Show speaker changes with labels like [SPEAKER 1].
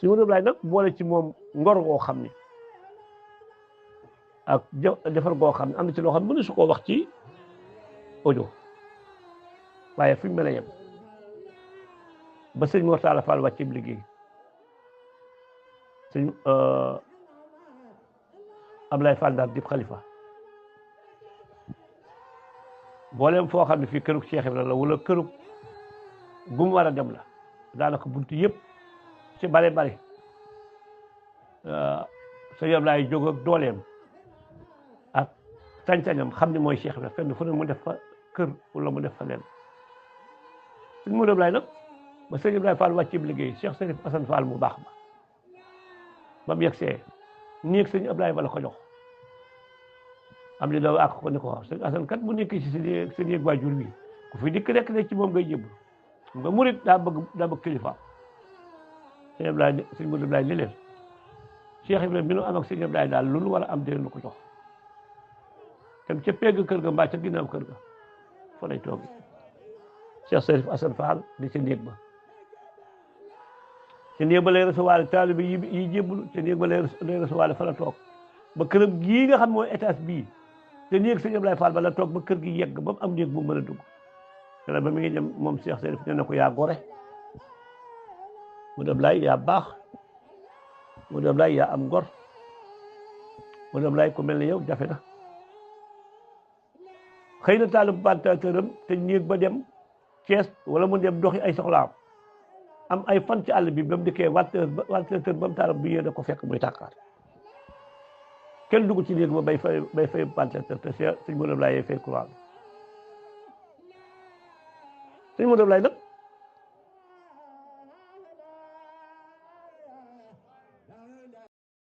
[SPEAKER 1] sëñ Modou Ablaye nag boole ci moom ngor goo xam ni ak defar goo xam ne am na ci loo xam ne mënu su koo wax ci audio waaye fi mu mën a yem ba sëñ Mor Talla Fall wàcce liggéey sëñ Ablaye Fall daal di xalifa booleem foo xam ne fii kërug Cheikh Ibrahima la wala kërug gu mu war a dem la daanaka buntu yëpp ci bare bare sëñ Ablaye jóg ak dooleem ak sañ-sañam xam ni mooy Cheikh Ibrahima fenn fu ne mu def fa kër wala mu def fa leen sëñ Modou Ablaye nag ba sëñ Ibrahima Fall wàcceeb liggéey Cheikh Serif Assane Fall mu baax ba mu yegsee néeg sëñ Ablaye ba la ko jox am li daw ak ko ni ko wax sëñ Assane kat bu nekkee ci sa néeg waajur bi ku fi dikk rek ne ci moom ngay jébbu nga murit daa bëgg kilifa sëñ Ablaye sëñ Modou Ablaye ni leen Cheikh Ibrahima bi nu am ak sëñ Ablaye daal lu nu war a am dee nu ko jox tam ca pegg kër ga mbaa ca ginnaaw kër ga fa lay toog Cheikh Serif Assane Fall di ca néeg ba ca néeg ba lay recevoir taalibe yi jébbulu ca néeg ba lay recevoir fa la toog ba këram gii nga xam mooy étage bii te néeg sëñ Ablaye Fall ba la toog ba kër gi yegg ba mu am néeg bu mën a dugg te ba mi ngi dem moom Cheikh Serif nee na ko yaa gore Modou Ablaye yaa baax Modou Ablaye yaa am ngor Modou Ablaye ku mel ne yow jafe na xëy na taalib bantatëram te néeg ba dem Cees wala mu dem doxi ay soxlaam am ay fan ci àll bi ba mu dikkee wanteer ba mu taalib bi ñëwee da ko fekk muy tàkkaat kenn dugg ci néeg ba bay fay bantatër te sëñ Modou Ablaye fay courant sëñ Modou Ablaye nag